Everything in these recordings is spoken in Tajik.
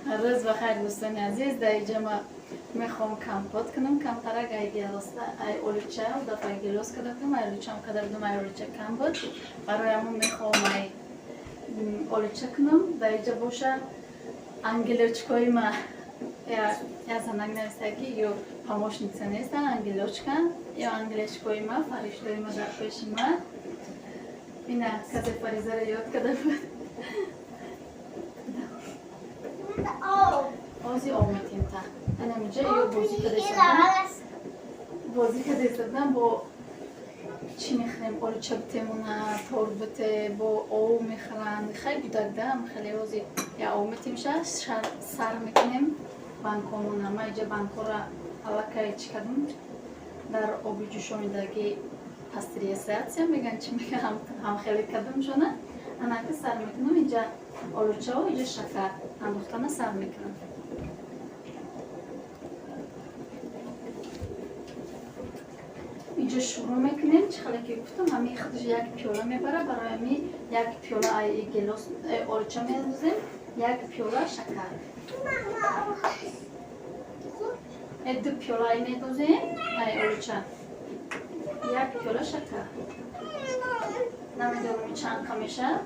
Рӯз ба хайр, дӯстони азиз. Дар инҷа ма мехоҳам компот кунам, камтарак ай гелоста, ай олуча. Дафъа гелос карда будам, ай олучам карда будам, ай олуча кам буд. Барои ҳамон мехоҳам ай олуча кунам. Дар инҷа боша ангелочкои ма. Я занак нависта, ки ё помощница неста, ангелочка ё ангелочкои ма, фариштои ма дар пеши ма. Ина касе Фаризаро ёд карда буд. Ози об метем та. Анамиҷа ё бозӣ када, бозӣ када истодан. Бо чӣ мехӯрем? Олуча битемона, торт бите, бо ов мехӯранд. Хеле будагдам, хеле. Ози я ов метемша, сар мекунем банкомона. Ма иҷа банкора аллакай чӣ кардам, дар оби ҷӯшонидагӣ, пастеризация меган, чӣ меган, ҳам хеле кардам шона. Анака сар мекунам. Иҷа олучао, иҷа шакар андохтана сар мекунам. Инҷо шурӯъ мекунем. Чӣ хеле ки гуфтам, ҳамин худаш як пиёла мебара. Барои ҳамин як пиёла ай гелос олуча меандозем, як пиёла шакар, 2 пиёла ай медозем ай олуча, як пиёла шакар. Намедонам, чанд қа мешавад.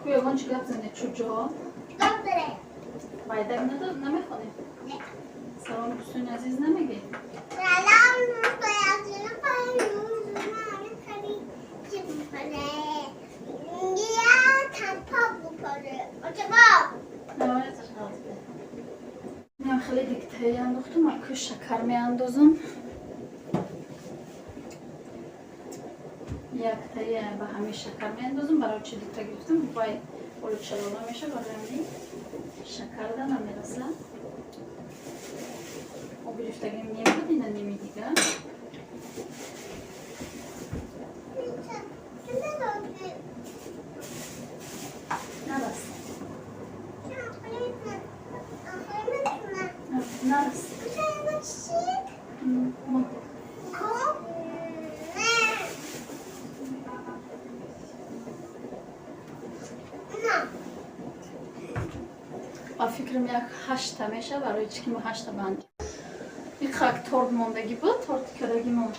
Ку ягон чӣ гап зане, чуҷо байдак намехонем. Салом, дӯстони азиз, намегӣ? Салом, дӯстони азиз. Я компот бухоре. Оча. Инам хеле диктаи андохтум, аку шакар меандозам. Яктаи ба ҳамин шакар меандозам. Барои чи дута гирифтам? Вай олучалола меша, барои ҳамин шакарда намераса. Об гирифтагим ним буд, ина ними дига. Нарас, нарас. Мо. Ба фикрам, як ҳашта меша. Барои чӣ ки мо ҳашта банд иқак торт мондагӣ буд, торти кардагимон,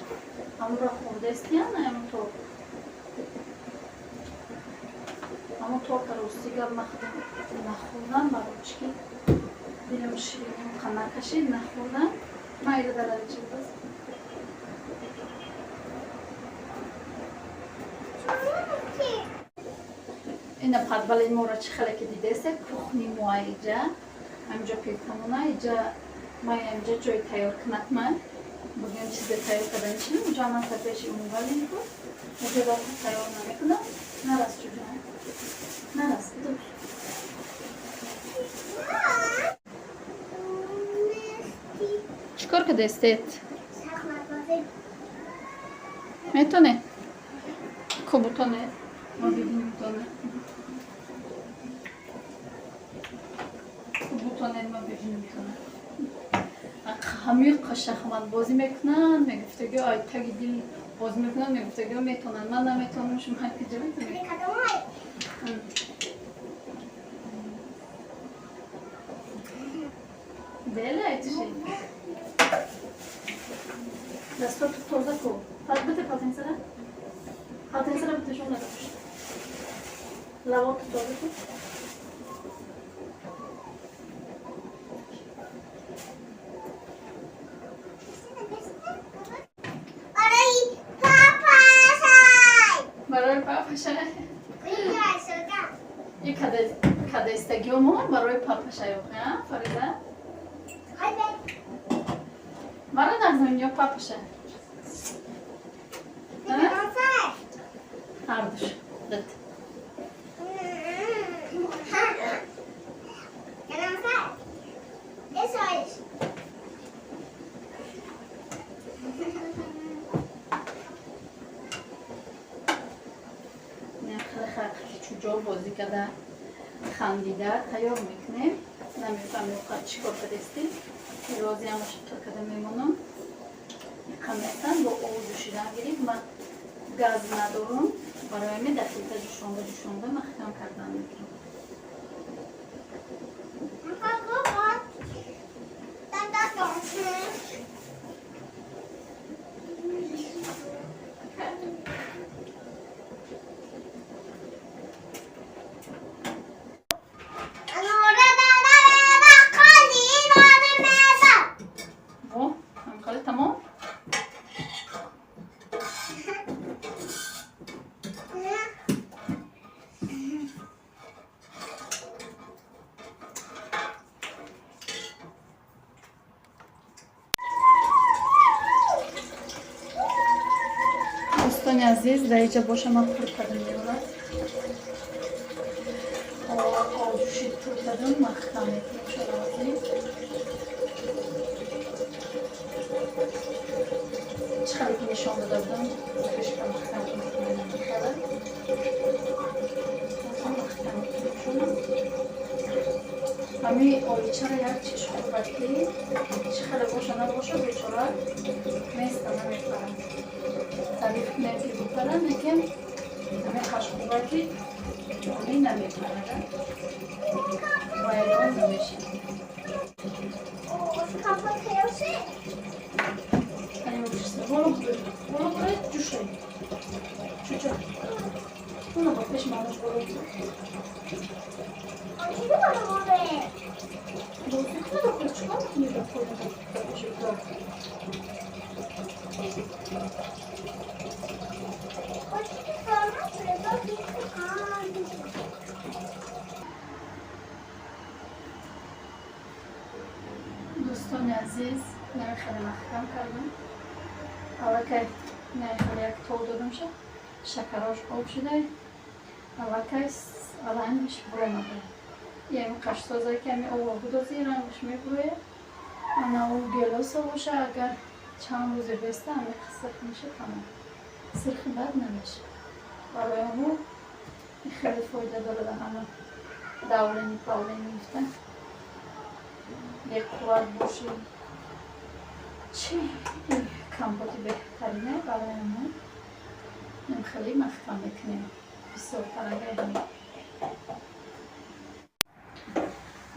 ҳамонро хӯрдаистиян. Ҳамон торт, ҳамон торта, рости гап, нахӯрдам. Барои чӣ ки дилам ширин накашид, нахӯрдам. Майда даради чӣ буд? Ина подвали моро чӣ хеле ки дидасе, кухни мо иҷа, ҳаминҷо плитамона иҷа. Ман ҳаминҷа ҷои тайёр кунак, ман бугем чизе тайёр кардан чинам. Уҷа ман пеши умывальник буд, уҷа вақт тайёр намекунам. Нарас, чуҷо нарас. Чӣ кор кардастед? Метоне кубутоне, мо бибинем тоне кубутоне, мо бибинем тоне. Ҳамин шахмат бозӣ мекунанд, мегуфтаги ай таги дил бозӣ мекунанд, мегуфтаги метонанд, ман наметонам. Шумо куҷо метонед? Беле айтиши, дастоту тоза ку. Бите полотенцара, полотенцара бите, шумо надошт. Лавоту тоза ку. Барои папашай. Барои папашай. И кадестагиомон барои папашай, Фариза. Мара нагзанем ё папаша? Ҳардуш дит. Чуҷо бозӣ карда, хандида тайёр мекунем. Намефаҳмем, чӣ кор кардастем. Розиам шукр карда мемонам. маҳкам мекунам, бо об ҷӯшидан гирифт. Ман газ надорам, барои ҳамин дар плита ҷӯшонда ҷӯшонда маҳкам кардан мекунам. Во, ҳамхеле тамом. Дӯстони азиз, дар иҷа боша ман пур кардам меорад. Об ҷӯшид, пур кардам, маҳкам мекунем шодаозӣ. Чӣ хеле ки нишон дода будам, крышка маҳкам мекунем, хеле маҳкам мекунем шуна. Ҳами оличара як чиш хӯрад, ки чӣ хеле боша набоша, бечора места, намепарад. Тариф кунем, ки бипарад, лекин ҳами хашхӯба, ки оли намепарад, вайрон намешавад. Боло буред, ҷӯшед. Чуча. Уна ба пеш мамош боло буред. Бозӣ кунад, охир чикор мекунӣ ба поён ба пеши то? Дӯстони азиз, нами хеле маҳкам кардам. Аллакай хеле як тов додамша, шакарош об шудай, аллакай рангш буромада. Ями қашсоза, ки ами обо будози, рангш мебурояд. Ана ӯ гелоса боша, агар чанд рӯзе беста, ами сирх меша, тамом. Сирхи бад намеша. Барои ҳаму хеле фоида дорад, ҳама давление павление гуфта. Беқувват бошӣ. Чӣ компоти беҳтарине барои ҳамон. Хеле маҳкам мекунем. Бисёртар агар ҳамин.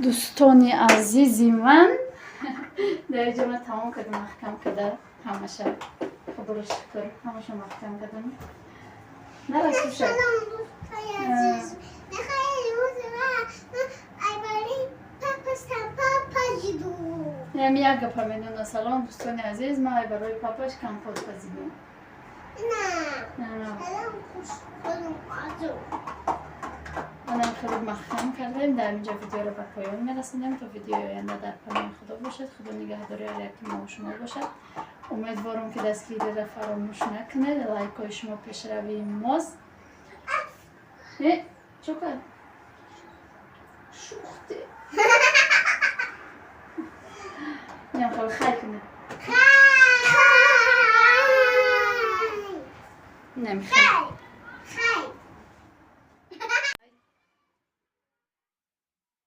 Дӯстони азизи ман, дар инҷа ман тамом кардам маҳкам карда ҳамаша. Худоро шукр, ҳамаша маҳкам кардам. Нарасуша. Салом, дӯстои азиз. Мехоҳем имрӯз айбари папа пазиду. Ям як гапа медона. Салом, дӯстони азиз, ман ай барои папаш компот пазидам. На. Салом, хушхолум азу. Манам хеле маҳкам кардем. Дар инҷа видеоро ба поён мерасонем. То видеои оянда дар паноҳи Худо бошед. Худо нигаҳдори ҳар яки мо шумо бошад. Умедворам, ки дастгириро фаромӯш накунед. Лайкҳои шумо пешравии мост. Э, чо кард? Шухте. Ям хеле хай кунед.